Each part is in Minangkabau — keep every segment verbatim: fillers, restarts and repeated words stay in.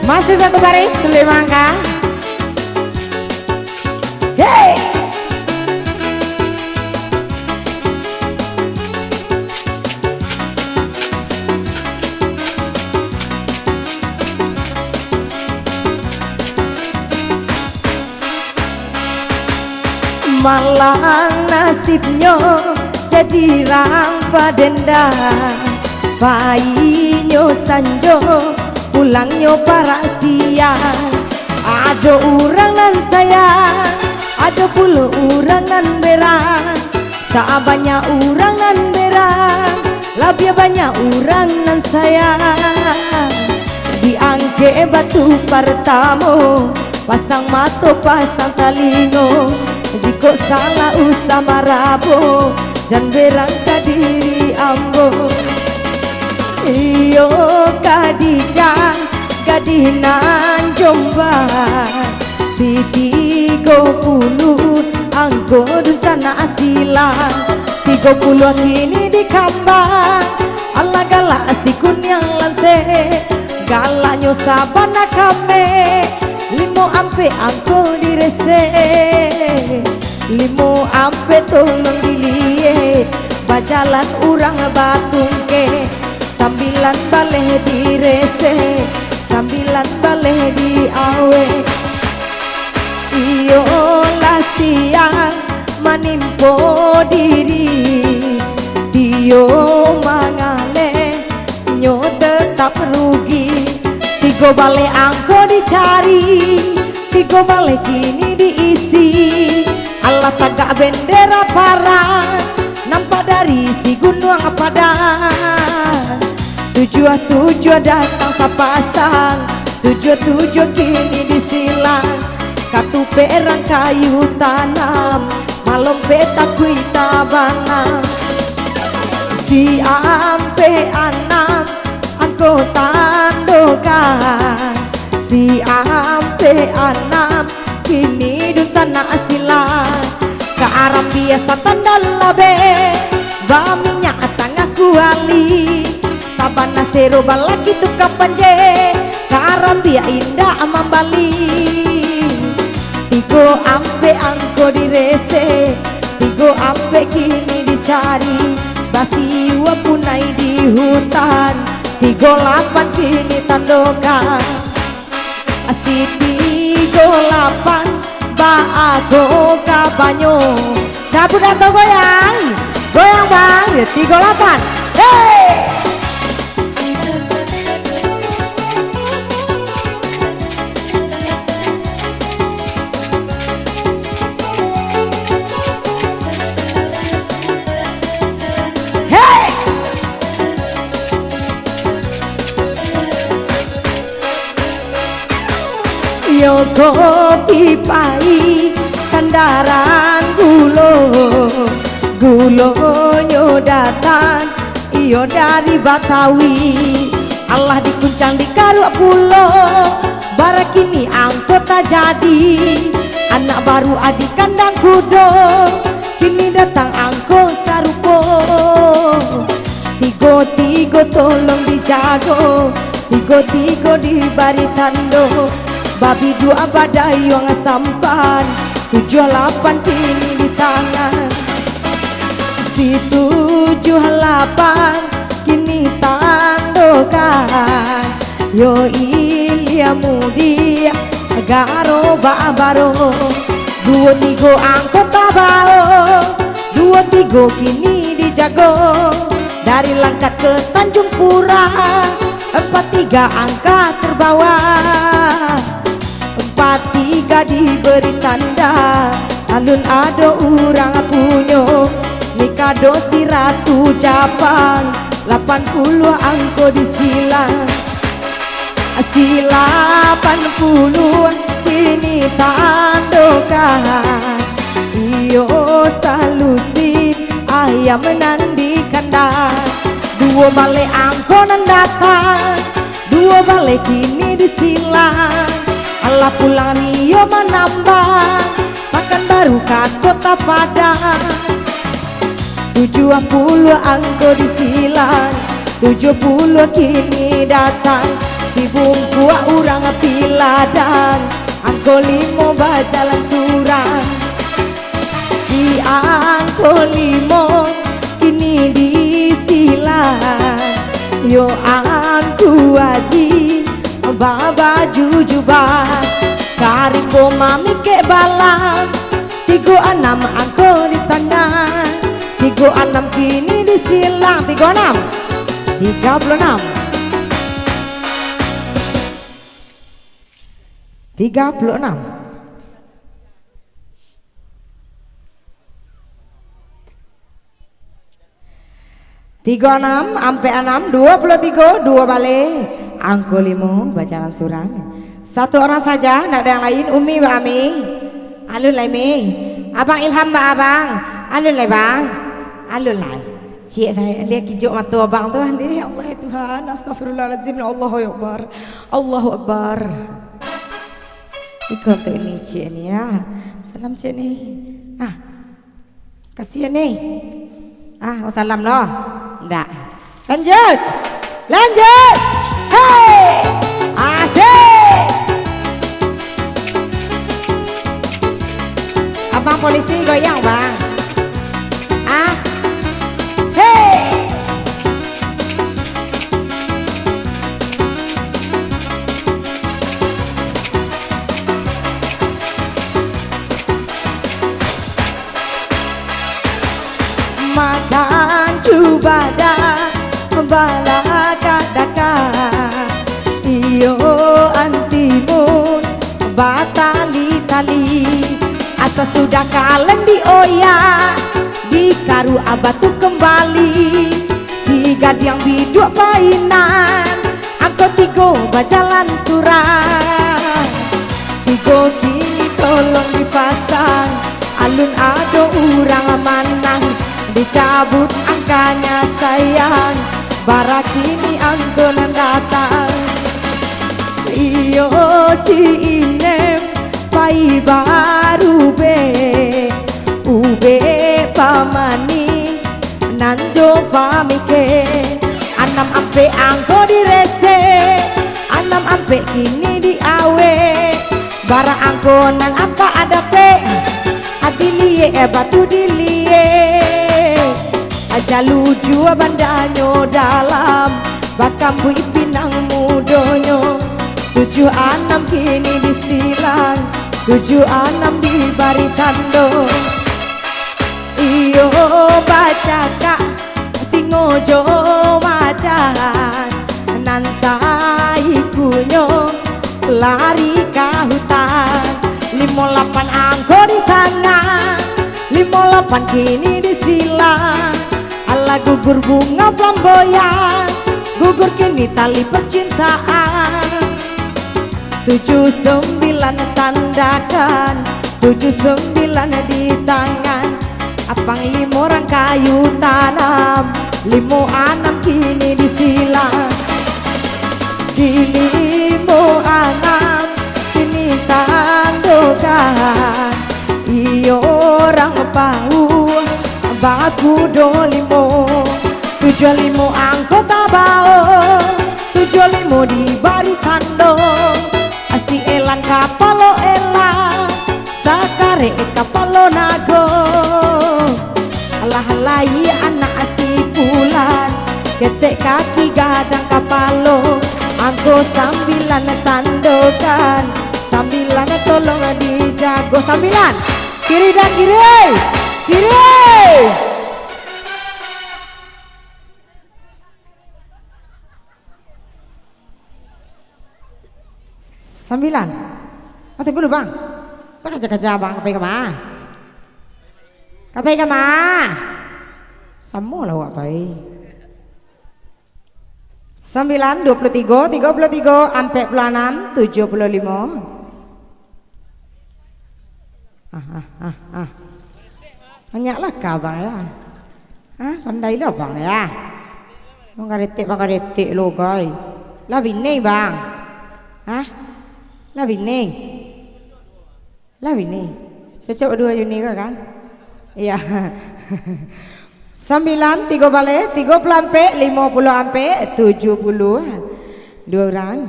Masih satu baris, lima angka. Hei! Malang nasibnyo jadi rang padenda. Painyo sanjo, pulangnyo parak siang. Ado urang nan sayang, ado pulo urang nan berang. Sabanyak urang nan berang, labiah banyak urang nan sayang. Diangkek batu partamo, pasang mato, pasang talingo, jikok salah usah marabo, jan berang ka diri ambo. Iyo, Khadijah, gadih nan Jombang, si tigo puluah angko dunsanak silang. Tigo puluah kini dikambang, alah galak si kuniang lansek, galaknyo sabana kame, limo ampek angko diresek, limo ampek tolong diliek, bajalan urang batungkek, sambilan baleh diresek, sambilan baleh diawek. Iyolah siang manimpo diri, dio mangaleh, nyo tetap rugi. Tigo baleh angko dicari, tigo baleh kini diisi. Alah tagak bendera parang, nampak dari si Gunuang Padang. Tujuah-tujuah datang sapasang, tujuah-tujuah kini disilang. Katupek rang kayu tanam, malompek takuik tabanam. Si ampek anam angko tandokan, si ampek anam kini dunsanak silang. Ka arambiak satandal labeh, baminyak tangah kuali. Sabana sero balaki tukang panje, ka arambiak indak mambali. Tigo ampek angko diresek, tigo ampek kini dicari. Basiua punai di hutan, tigo lapan kini tandokan. Si tigo lapan baa ko kabanyo. Sabuik atau goyang? Goyang, Bang. Ya, tigo lapan. Hei! Hei! Iyo kopi pai sandaran gulo, gulonyo datang iyo dari Batawi. Alah dikuncang dikaruak pulo, bara kini angko tajadi. Anak baru adi kandang kudo, kini datang angko sarupo. Tigo-tigo tolong dijago, tigo-tigo dibari tando. Babiduak badayuang sampan, tujuah lapan kini di tangan. Si tujuah lapan kini tandokan, yo Ilia Mudiak Garo Babaro. Duo tigo angko tabao, duo tigo kini dijago. Dari Langkat ke Tanjung Pura, empat tiga angka terbawa. Empat tiga diberi tanda, alun ado urang punyo. Mikado si Ratu Japang, lapan puluah angko disilang. Si lapan puluah kini tandokan, iyo salusi ayam nan di kandang. Duo baleh angko nan datang, duo baleh kini disilang. Alah pulang Rio manambang, Pakanbaru ka Kota Padang. Tujuah puluah angko disilang, tujuah puluah kini datang. Di bungkuak urang Piladang, angko limo bajalan surang. Si angko limo kini di silang. Yo angku Aji babaju jubah, ka rimbo mamikek balang. Tigo anam angko di tangan, tigo anam kini di silang. Tigo anam, tiga puluh enam. Tiga puluh enam. Tigo anam, ampek anam, duo puluah tigo, duo baleh. Angko limo bajalan surang. Satu orang saja, ndak ada yang lain. Umi, Bang Ami. Alun lai, Mi. Abang Ilham, Bang Abang. Alun lai, Bang. Alun lai. Ciek sangaik, dia kijok mato abang tu, dia, ya Allah, ya Tuhan, astagfirullahalazim, ya Allahu Akbar. Allahu Akbar. Iko untuak Uni ciek ni, ya. Salam ciek ni. Ah. Kasian ni. Ah, oh, salam lo. Ndak. Lanjut. Lanjut. Hei. Asik. Abang polisi goyang, Bang. Ah. Hei. Makan cubadak balakak-dakak, iyo antimun batali-tali. Asa sudah kaleng dioyak, dikaruak batu kambali. Si gadiang biduak painan, angko tigo bajalan surang. Tigo kini tolong dipasang, alun ado urang manang. Dicabuik angkanyo sayang, bara kini angko nan datang. Iyo si Inem pai barubek, ubek pamanih nan jo pamikek. Anam ampek angko diresek, anam ampek kini diawek. Bara angko nan apak dapek, diliek batu diliek. Jalua bandanyo dalam, bakambuik pinang mudonyo. Tujuah anam kini disilang, tujuah anam dibari tando. Iyo bacakak singo jo macan, nan saikunyo lari ka hutan. Limo lapan angko di tangan, limo lapan kini disilang. Alah gugur bunga flamboyan, gugur kini tali percintaan. Tujuah sambilan tandakan, tujuah sambilan di tangan. Apang limo rang kayu tanam, limo anam kini disilang. Di limo anam kini tandokan, iyo rang pauah bakudo limo. Tujuah limo angko tabao, tujuah limo dibari tando. Si elang kapalo elang, sakarek kapalo nago. Alah lai anak si Pulan, ketek kaki gadang kapalo. Angko sambilan tandokan, sambilan tolong dijago. Sambilan, kiri dan kiri, kiri. Sambilan. Ah, tunggu dulu, Bang. Tak kaja-kaja, Bang. Kapai ka ma? Kapai ka ma? Samo lah awak pai. Sambilan, dua puluh tigo, tigo puluh tigo, ampek puluh anam, tujuah puluh limo. Ah, ah, ah, ah. Banyaklah ka abang ya. Ah, pandai lo abang ya. Bang karetek, bang karetek lo, guys. Lah bini, bang. Hah? Lah bini. Lah bini. Cocok duo Yuni ko kan? Iya. Sambilan, tigo baleh, tigo puluah ampek, limo puluah ampek, tujuah puluah. Duo urang.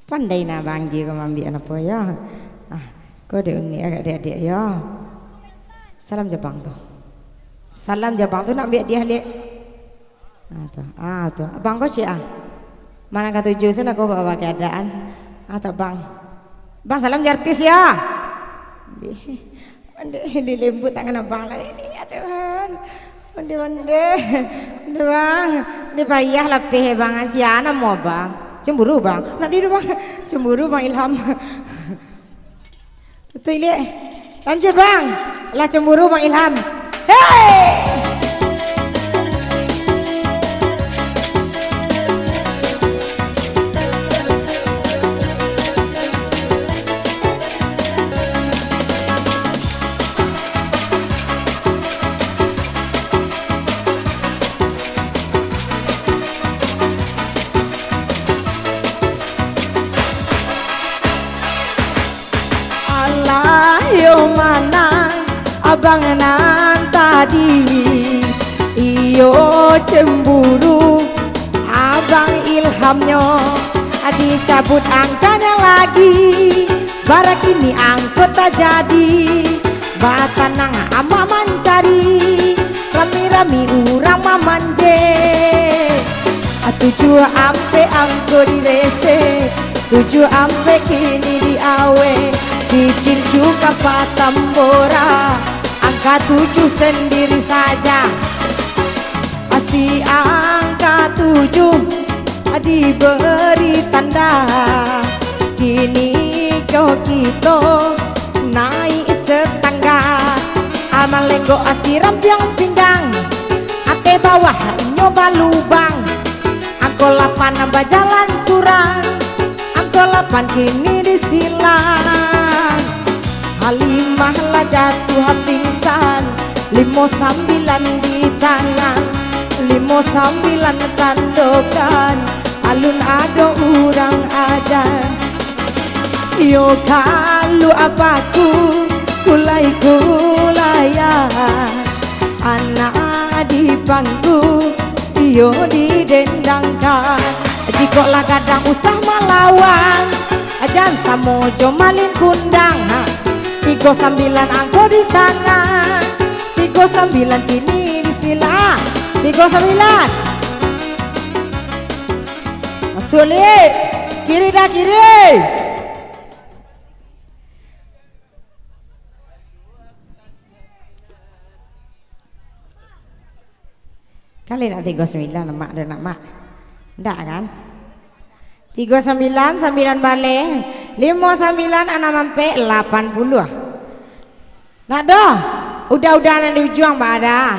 Pandai nah Bang Ji ko maambiak apo yo. Ah, ko dek unik agak dek-dek yo. Salam Jabang tu. Salam Jabang tu nak ambiak dia liak. Ah, tu. Ah, tu. Abang ko sia? Mano katuju, salah ko bawa keadaan. Ah, tu, Bang. Bang, salam jo artis, ya. Onde, dilembut tangan abang lah. Ini, ya Tuhan. Onde, onde. Onde, Bang. Onde payah lapeh, Bang. Sia namo, Bang? Cemburu, Bang. Nak di, Bang. Cemburu, Bang Ilham. Betul, Ilik. Lanjut, Bang. Lah cemburu, Bang Ilham. Hei! Alah yo manang abang nan tadi, iyo cemburu abang Ilhamnyo, dicabut angkanyo lagi, bara kini angko tajadi, batanang amak mancari, rami-rami urang mamanje. Tujuah ampek angko direse, tujuah ampek kini diawe, dicincu ka patambora, angka tujuah sandiri saja. Si angka tujuah diberi tanda, kini ko kito naik setangga. Amal lenggok asi rampiang pinggang, ateh bawah inyo balubang. Angko lapan bajalan surang, angko lapan kini disilang. Halimah lah jatuah pingsan, limo sambilan di tangan, limo sambilan tandokan, alun ado urang aja. Iyo kalu apaku, kulai-kulaian, anak dipangku, iyo didendangkan. Jikok lah gadang usah malawan, jan samo jo malin kundang. Ha. Tigo sambilan angko di tangan, tigo sambilan kini di sila. Tigo sambilan. Masuak liak. Kiri dah, kiri. Kali nak tigo sambilan, Mak, ado nak, Mak? Ndak, kan? Tigo sambilan, sambilan baleh, limo sambilan, anam ampek, lapan puluah. Nak doh? Udah-udah nan di ujuang, Mak, ada.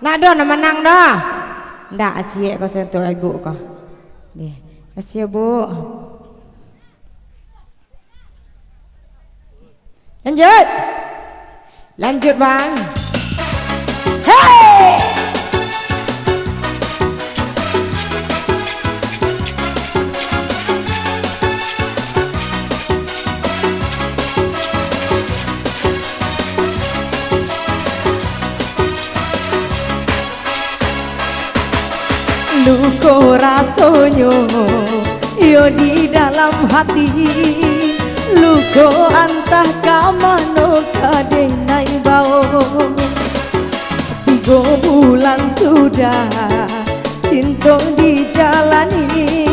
Nak doh, nak manang doh? Ndak, ciek ko sentuh ibu ko. Nih, kasih, Bu. Lanjut. Lanjut, Bang. Hei! Luko rasonyo, iyo di dalam hati. Luko antah ka mano ka denai bao. Tigo bulan sudah cinto dijalani,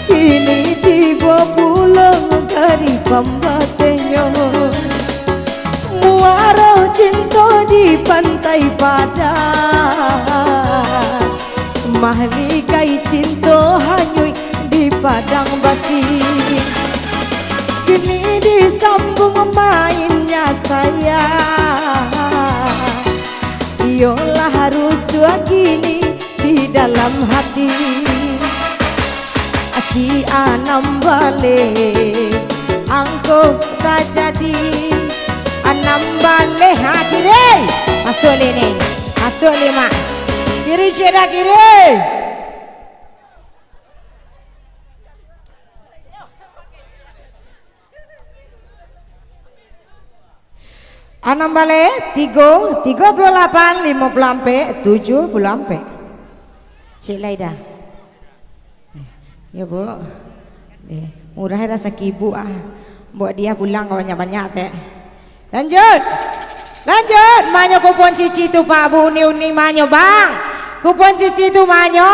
kini tibo pulo dari pambatehnyo. Muaro cinto di Pantai Padang, mahligai cinto hanyuik di padang basi. Kini disambung mainnya sayang, iyolah rusuah kini di dalam hati. Si anam baleh angko tajadi. Anam baleh, ha, kiri. Masuak liak ni. Masuak liak, Mak. Kiri, ciek dah, kiri. Anam baleh, tigo, tigo puluah lapan, limo puluah ampek, tujuah puluah ampek. Ciek lai dah. Yo, Bu. Eh, Murah rasaki ibu ah. Buek dia pulang ka banyak-banyak tek. Lanjut. Lanjut. Manyo kupon cici tu, Pak, Bu, uni-uni manyo, Bang. Kupon cici tu manyo.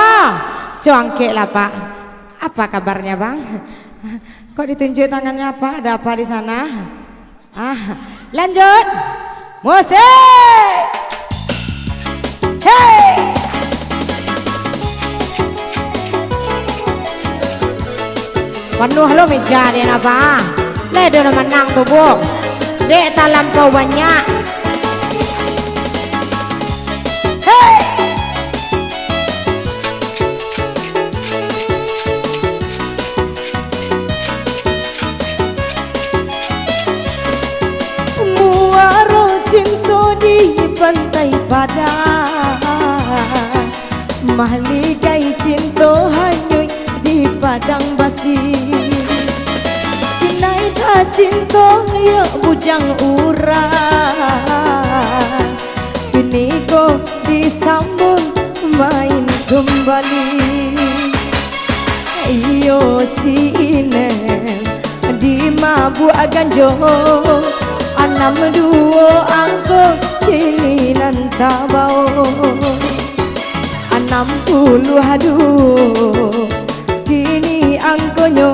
Congkek lah, Pak. Apa kabarnya, Bang? Kok ditunjuk tangannya, Pak? Ada apa di sana? Ah, lanjut. Musik. Hei. Panuah lo meja dia napa? Lai do nan manang tu, Bu. Dek talampau banyak. Hei. Muaro cinto di Pantai Padang, mahligai cinto hanyuik di padang basi. Kinai tacinto yo bujang urang, kini ko disambung main kumbali. Iyo si Inem dimabuak ganjo, anam duo angko kini nan tabao. Anam puluah duo kini angkonyo,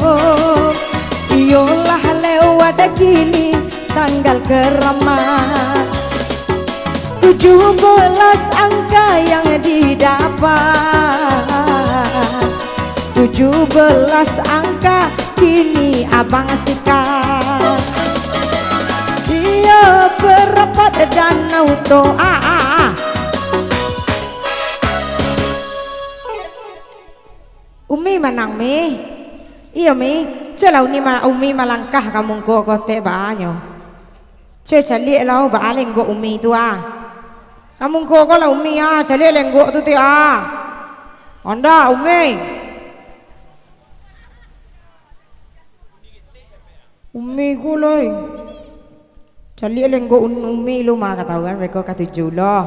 iyolah lewat kini tanggal keramat. Tujuh belas angka yang didapat, tujuh belas angka kini abang sikat. Iyo parapat Danau Toa. Umi manang, Mi. Iyo, Mi. Cubolah Umi ma-, Umi malangkah ka mungko ko tek baa nyo. Cubo caliak lah, baa lenggok Umi tu ah. Ka mungko ko lah Umi ah, caliak lenggok tu tek ah. Onda, Umi. Umi ko lai. Caliak lenggok un-, Umi lu mah, katahuan mereka katuju lo.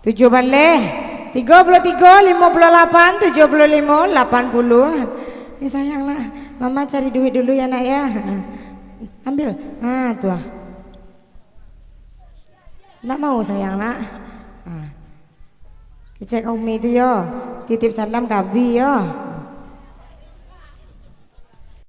Tujuah baleh, tigo puluah tigo, limo puluah lapan, tujuah puluah limo, lapan puluah. Eh, sayang nak, Mama cari duit dulu ya, Nak, ya. Ambil. Ha, tu ah. Nak mau, sayang nak? Ha. Kecek ka Umi tu yo. Titip salam ka Abi yo.